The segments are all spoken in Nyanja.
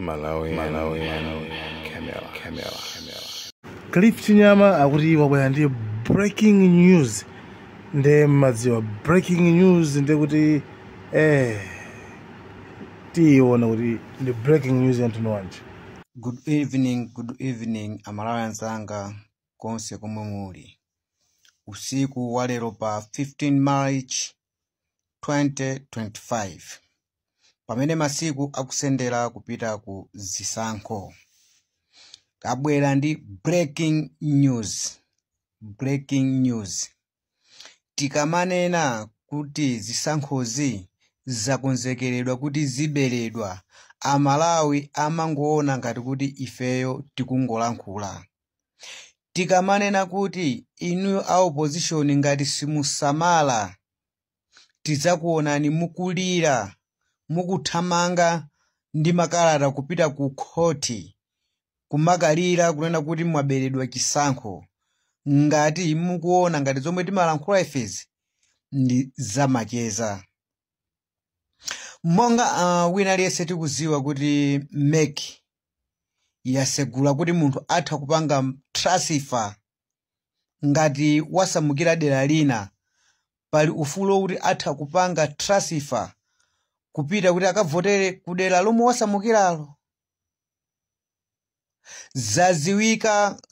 Malawi, Malawi, Camera, Camera, Camera. Cliff Chinyama akuti wabwera ndi breaking news. Nde madziwa breaking news nde kuti tiyiona kuti ndi breaking news ya mtundu wanji. Good evening, good evening, Amalawi anzanga konse komwe muli. Usiku wa lero pa 15 March 2025, pamene masiku akusendera kupita ku zisankho, tabwera ndi breaking news. Breaking news. Tikamanena kuti zisankhozi zakonzekeredwa kuti ziberedwa, Amalawi amangoona ngati kuti ifeyo tikungolankhula. Tikamanena kuti inuyo a opposition ngati simusamala, tidzakuonani mukulira, mukuthamanga ndi makalata kupita ku khoti, kumakalira kunena kuti mwaberedwa chisankho. Ngati mukuona ngati zomwe timalankhula ifezi ndi zamacheza. Monga wina aliyense tikuziwa kuti MEC yasegula kuti munthu atha kupanga transfer ngati wasamukira dera lina, pali ufulu kuti atha kupanga transfer kupita kuti akavotere ku dera lomwe wasamukiralo.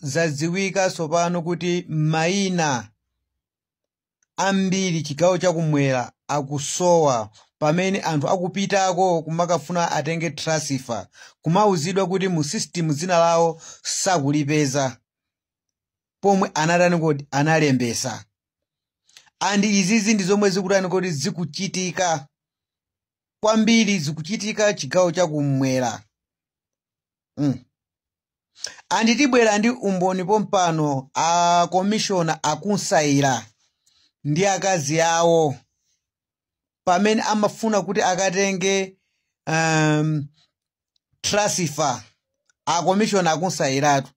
Zaziwika tsopano kuti mayina ambiri chigawo chakumwera akusowa, pamene anthu akupitako kumakafuna atenge transfer, kumauzidwa kuti mu system dzina lawo sakulipeza, pomwe anatani kodi analembesa. Andi izizi ndi zomwe zikutani kodi zikuchitika kwambiri, zikuchitika chigawo chakumwera. Andi tibwera ndi umboni pompano a komishona akunsayira ndi akazi awo pamene amafuna kuti akatenge transfer. A komishona akunsayiratu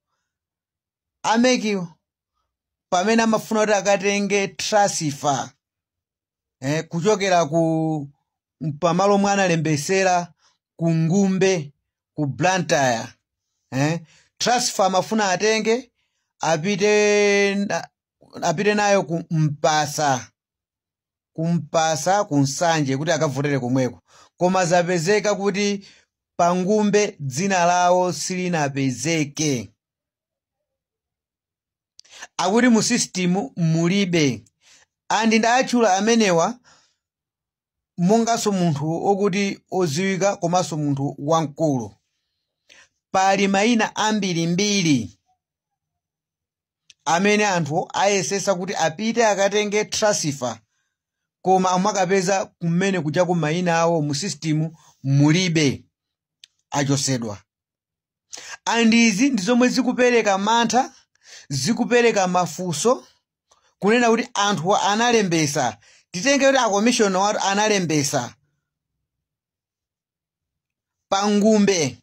a MEC pamene amafuna kuti akatenge transfer kuchokera ku pamalo omwe analembesera ku Ngumbe ku Blantyre. Transfer amafuna atenge apite nayo ku Mpasa, ku Mpasa ku Nsanje kuti akavotere komweko, koma zapezeka kuti pangumbe dzina lawo silinapezeke, akuti mu system mulibe. Andi ndatchula amenewa monganso munthu okuti oziwika komanso munthu wamkulu. Pali mayina ambirimbiri amene anthu ayesesa kuti apite akatenge transfer, koma amakapeza kumene kuja ku mayina awo mu system mulibe, achosedwa. Andi izi ndi zomwe zikupereka mantha, zikupereka mafunso kunena kuti anthu analembesa, titenge kuti akomishona watu analembesa pangumbe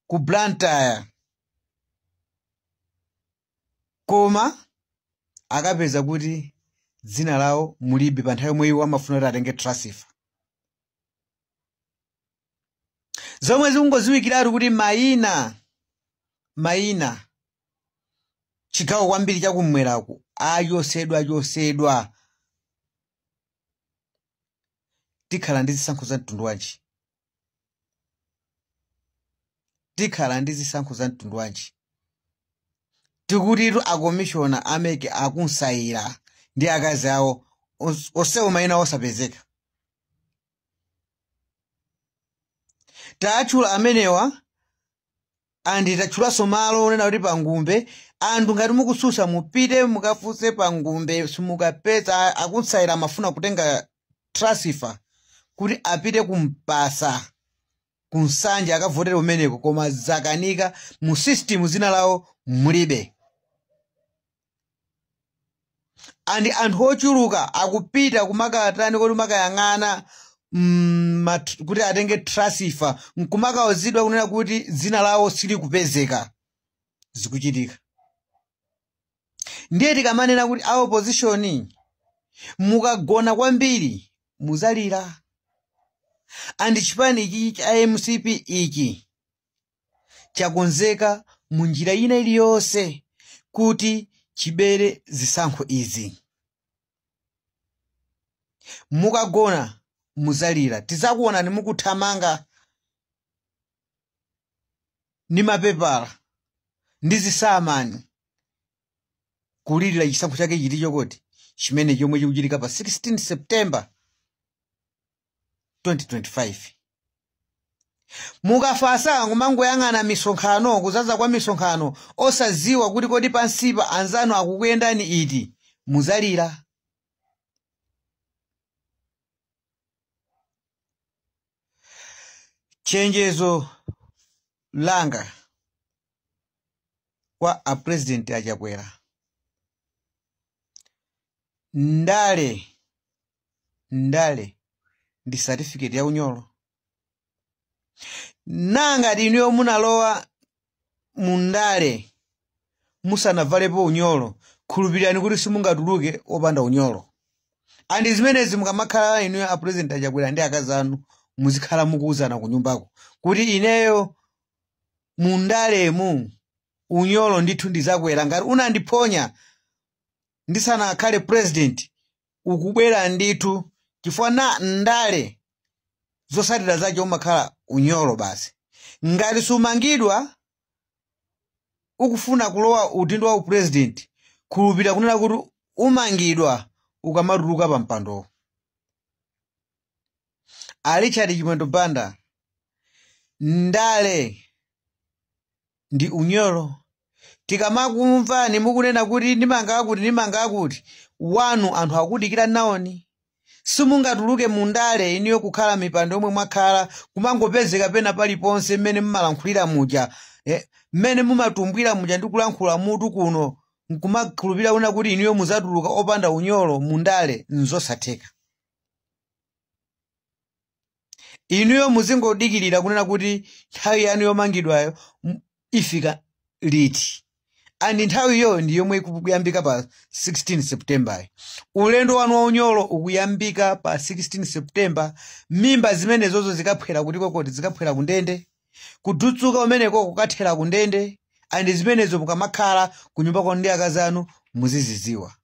ku Blantyre, koma akapeza kuti dzina lawo mulibe pa nthawi yomwe iwo amafuna kuti atenge transfer. Zomwe zikungoziwikiratu kuti mayina chigawo kwambiri chakumweraku achosedwa. Tikhala ndi zisankho za mtundu wanji? Tikhala ndi zisankho za mtundu wanji? Tikutitu akomishona a MEC akunsayira ndi akazi awo onsewo mayina osapezeka. Tatchula amenewa andi tatchulanso malo onena kuti pangumbe. Anthu ngati mukususa mupite mukafunse pangumbe, simukapeza. Akunsayira amafuna kutenga transfer kuti apite kumpasa ku Nsanje akavotere kumeneko, koma zakanika mu system zina lawo mulibe. Andi anthu ochuluka akupita kumakatani kuti makayang'ana kuti atenge transfer, nkumakauzidwa kunena kuti dzina lawo silikupezeka. Zikuchitika. Ndiye tikamanena kuti a opposition mukagona kwambiri muzalira. Andi chipani ichi cha MCP ichi Chakonzeka munjira ina iliyonse kuti chibere zisankho izi. Mukagona muzalira, tizakuonani mukuthamanga ndi mapepala ndi zisamani kulirira chisankho chake chiticho koti chimene chomwe chikuchitika pa 16 September 2025. Mukafasa kumangoyang'ana misonkhano, kuzaza kwa misonkhano, osaziwa kuti kodi pansipa anzanu akukuyendani iti, muzalira. Chenjezo langa kwa a president achakwera, ndale ndale ndi certificate ya unyolo. Nanga inuyo munalowa mundale musanavalepo unyolo, khulupirirani kuti simungatuluke opanda unyolo. Andi zimenezi mukamakhala inuyo a president achakwera ndi akazi anu, muzikhala mukuwuzana kunyumbako kuti ineyo mundalemu unyolo ndithu ndizakwera, ngati unandiphonya ndisanakhale president ukubwera ndithu, chifukwa na ndale zosatira zake umakhala unyolo basi. Ngati sumangidwa ukufuna kulowa udindo wa upresident, khulupirira kunena kuti umangidwa ukamatuluka pa mpando. A Richard Chimwendo Banda, ndale ndi unyolo. Tikamakumvani mukunena kuti ndimanga akuti ndimanga akuti, wanu anthu akudikira naoni. Simungatuluke mundale iniyo kukhala mipando yomwe mwakhala, kumangopezeka pena paliponse mmene mumalankhulira muja, mmene mumatumbwira muja ndi kulankhula mutu kuno, nkumakhulupirira kuna kuti iniyo muzatuluka opanda unyolo mundale, nzosatheka. Inuyo muzingodikirira kunena kuti nthawi yanu yomangidwayo ifika liti, andi nthawiyo ndi yomwe ikuyambika pa 16 September. Ulendo wanu wa unyolo ukuyambika pa 16 September. Mimba zimenezozo zikaphwera kuti kokoti zikaphwera kundende, kudutsuka umeneko kukathera kundende. Andi zimenezo mukamakhala kunyumba kwanu ndi akazi anu muziziziwa.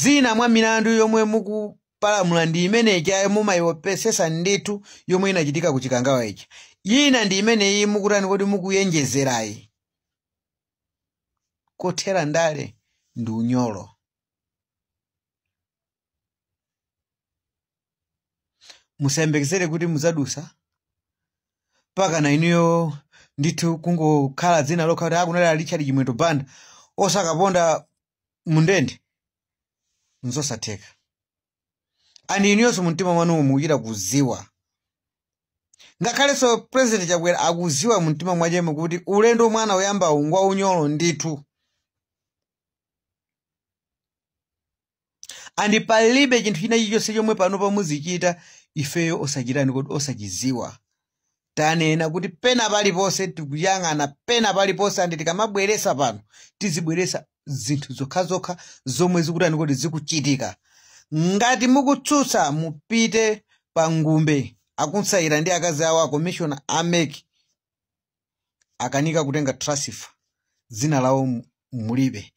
Zina mwa milandu yomwe mukupalamula ndi imene ichayo mumayopesesa ndithu yomwe inachitika ku Chikangawa ichi. Ina ndi imeneyi mukutani kodi mukuyenjezerayi. Kothera ndale ndi unyolo. Musayembekezere kuti muzadusa paka na inuyo ndithu kungokhala dzina lokha kuti akunali Richard Chimwendo Banda osakaponda mundende, nzosatheka. Andi inuyonso mumtima mwanumu mukuchita kuziwa. Ngakhalenso president Chakwera akuziwa mumtima mwachemo kuti ulendo mwana uyamba ungwa unyolo ndithu. Andi palibe chinthu china chilichonse chomwe panopa muzichita ifeyo osachitani kuti osachiziwa. Tanena kuti pena paliponse tikuyang'ana pena paliponse, andi tikamabweresa pano tizibweresa zinthu zokhazokha zomwe zikutani kuti zikuchitika. Ngati mukutsutsa mupite pa ngumbe akunsayira ndi akazi awo a commissioner a MEC akanika kutenga transfer, dzina lawo mulibe.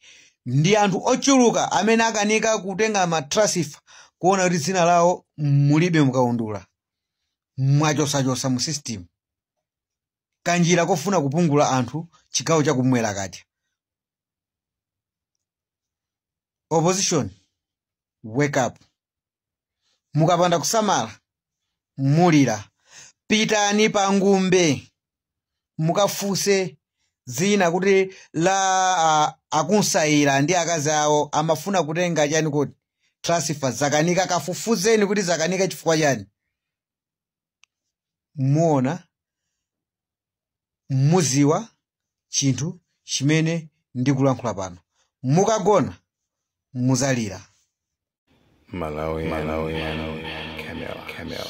Ndi anthu ochuluka amene akanika kutenga ma transfer kuona kuti dzina lawo mulibe mukaundula, mwachosachosa mu system kanjira kofuna kupungula anthu chigawo chakumwera kati. Opposition, wake up. Mukapanda kusamala mulira. Pitani pa ngumbe mukafuse zina kuti la akunsayira ndi akazi awo amafuna kutenga chani kuti transfer zakanika, kafufuzeni kuti zakanika chifukwa chani. Muona muziwa chinthu chimene ndikulankhula pano. Mukagona muzalira. Malawi, Malawi, Camera, Camera.